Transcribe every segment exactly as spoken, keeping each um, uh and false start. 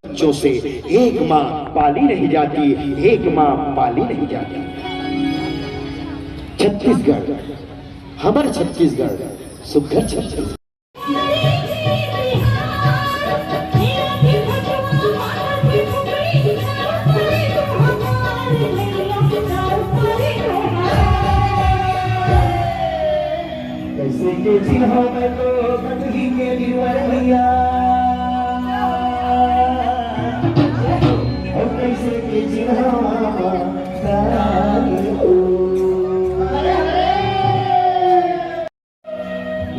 बच्चों से एक माँ पाली नहीं जाती, एक माँ पाली नहीं जाती। छत्तीसगढ़, हमर छत्तीसगढ़, सुघर छत्तीसगढ़। कैसे के चिन्हावय तो कटही के दीवार भैया, और कैसे के चिन्हावय तारी हो।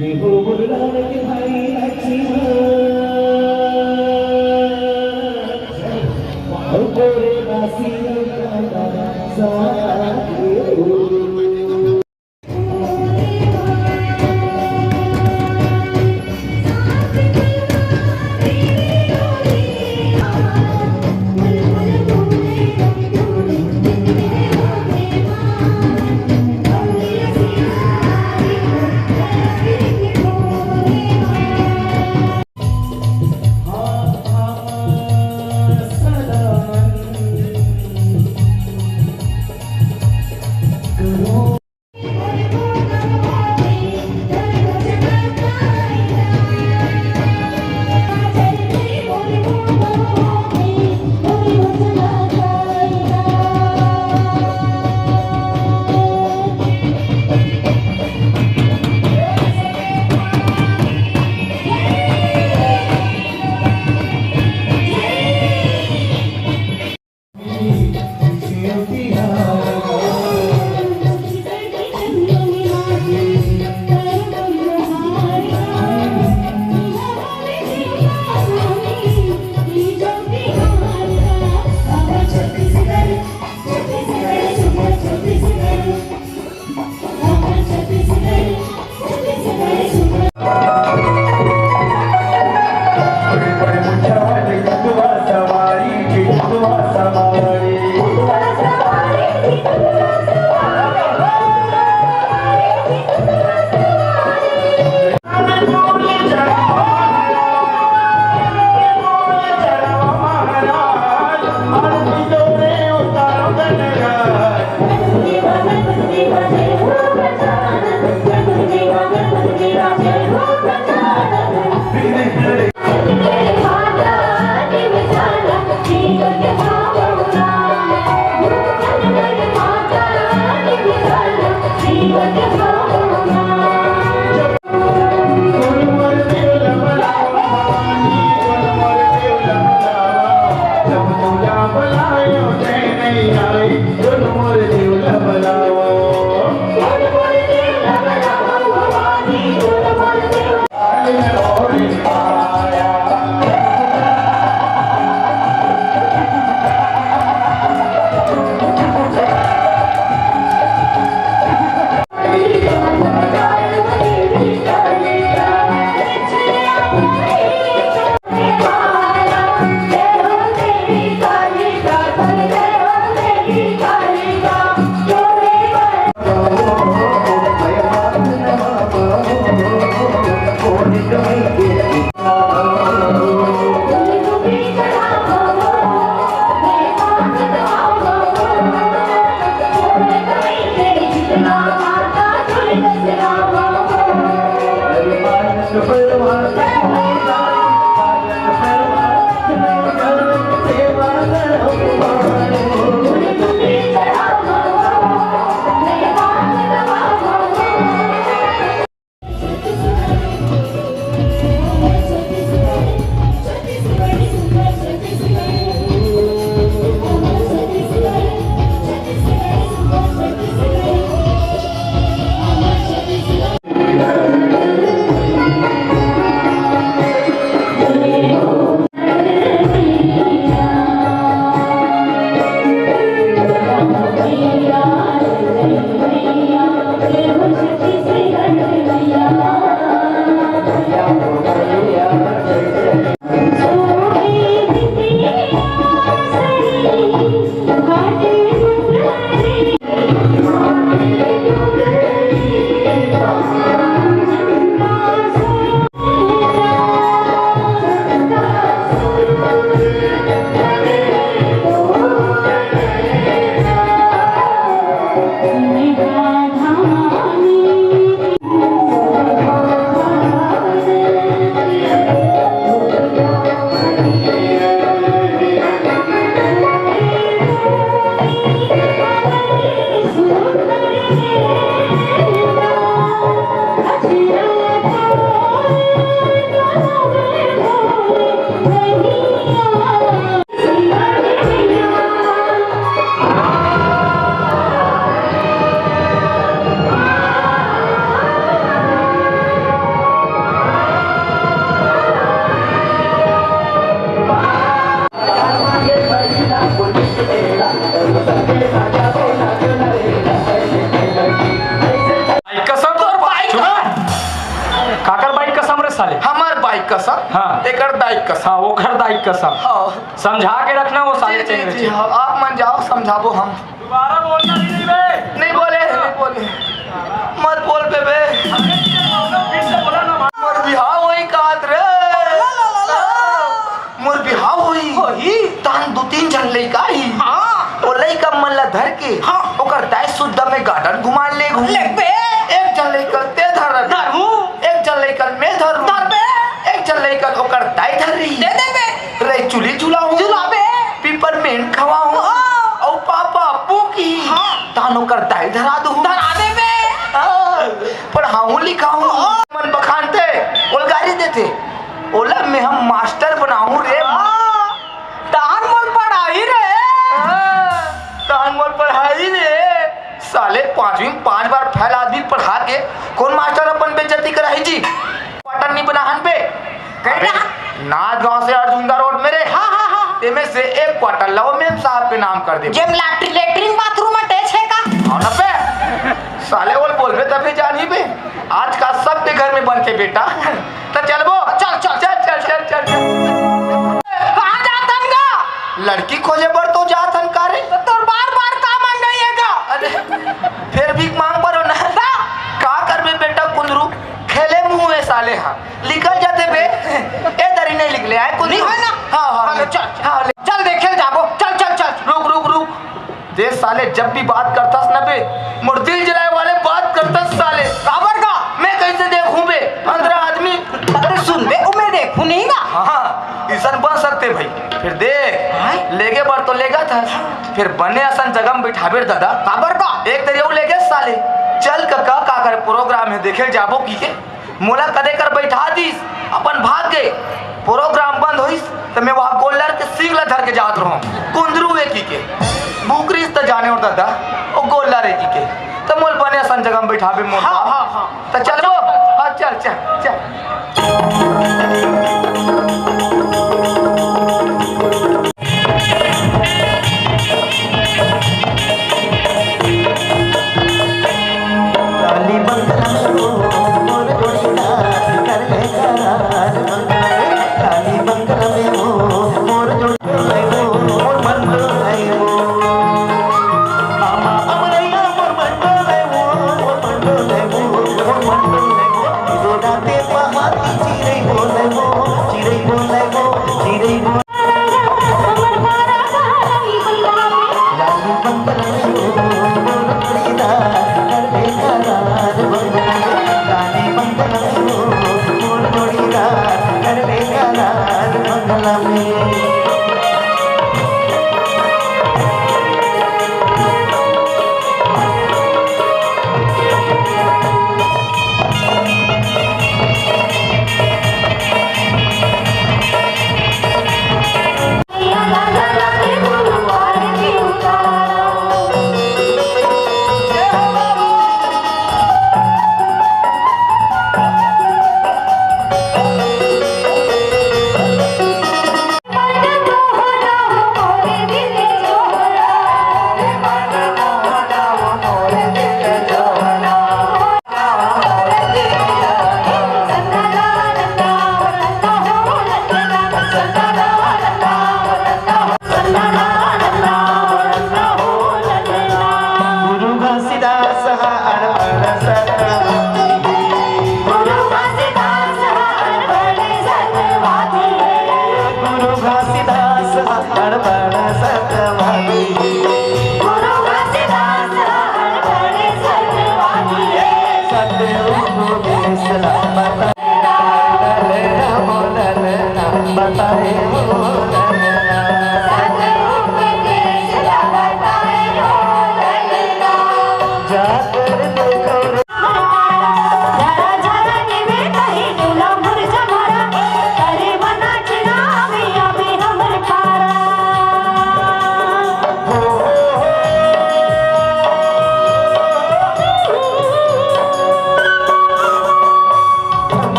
ये हो बोला रे भाई लक्ष्मण, और तोरे दासी का साथ हो। बाइक कसम तोर बाइक। चुप। काकर बाइक कसम रे साले? हमर बाइक कसम। हाँ। एकर दाइक कसम। हाँ, ओकर दाइक कसम। हाँ। समझा के रखना वो साले जी, जी, चेंगरे जी, चेंगरे। हाँ, आप मन जाओ, समझाबो हम। दोबारा बोलना ही नहीं बे। नहीं बोले, नहीं बोले। मत बोल बे, बे। फिर से बोला ना। मोर बिहाव होई कात रे। मोर बिहाव होई। होई। तहान दू तीन झन लइका ही। हाँ। ओ लइका मन ला धर के हाँ। ओकर दाई सुद्धा में गार्डन घुमा ले घूम। ले बे। एक झन लइका ते धर। धरू। एक झन लइका में धरू। धर बे। एक झन लइका ओकर दाई धर रही। दे दे बे। रे चुली झुलाहूँ। झुलाबे। पिपरमेंट खवाहूँ। हाँ। अउ पापा पूकी। हाँ। तहान ओकर दाई धरा दूँ। धरा देबे। हाँ। पढ़ाहूँ लिखाहूँ। हाँ। मन बखानथे, ओला गारी देथे। ओला में हम मास्टर बनाहूँ रे। हाँ। तहान मोर पढ़ाही रे। हाँ। तहान मोर पढ़ाही रे। साले पांचवी में पांच बार फेल आदमी पढ़ा के कौन मास्टर अपन बेइज्जती कराही जी? क्वार्टर नहीं बना हन बे। कहे अबे, ना? नाथ गांव से अर्जुंदा रोड मेरे। हाँ, हाँ, हाँ। तेमे से एक क्वार्टर लाओ, मेम साहब के नाम कर दे। जेम लाटरी, लेटरिन बाथरूम अटैच है का? हाँ ना बे। साले बोल बोल बे तभी जानी बे। आज का सबके घर में बनते बेटा। तो चल बो। चल, चल। चल, चल, चल, चल, चल। कहाँ जात हन गा? लड़की खोजे बर तो जात हन का रे? तो तोर बार बार का मांगई है गा? अरे, फिर भी मांग परो ना। का? का करबे बेटा कुंदरू? खेले मुंह है साले हा। निकल बे, ए दरी नहीं लिख ले आए कुछ। नहीं है ना? हाँ, हाँ, हाँ, ले। चल, चल। हाँ, ले। चल देखे जाबो, चल, चल, चल। रुक, रुक, रुक। दे साले, जब भी बात करथस ना बे, मोर दिल जलाए वाले बात करथस साले। काबर का? मैं कैसे देखूं बे, अंधरा आदमी? अरे सुन बे, ओ मैं देखूं नहीं ना। हाँ, हाँ, इसन बन सकते भाई। फिर देख, हाँ? लेगे बर तो लेगा था, फिर बने असन जगह में बैठाबे रे दादा। काबर का? एक तरिया लेगे साले। चल कका, का करे, प्रोग्राम है, देखे जाबो की के। मोला कदे कर बैठा दिस अपन भाग गे। प्रोग्राम बंद होइस त मैं वहाँ गोल्लर के सींग ला धर के जात रहूं, कुंदरू ए की के। बुकरीस त जाने और दादा, ओ गोल्लर ए की के। त मोल बने असन जगह में बैठाबे मोल। हाँ, हाँ, हाँ। त चल वो, हाँ, चल, चल, चल।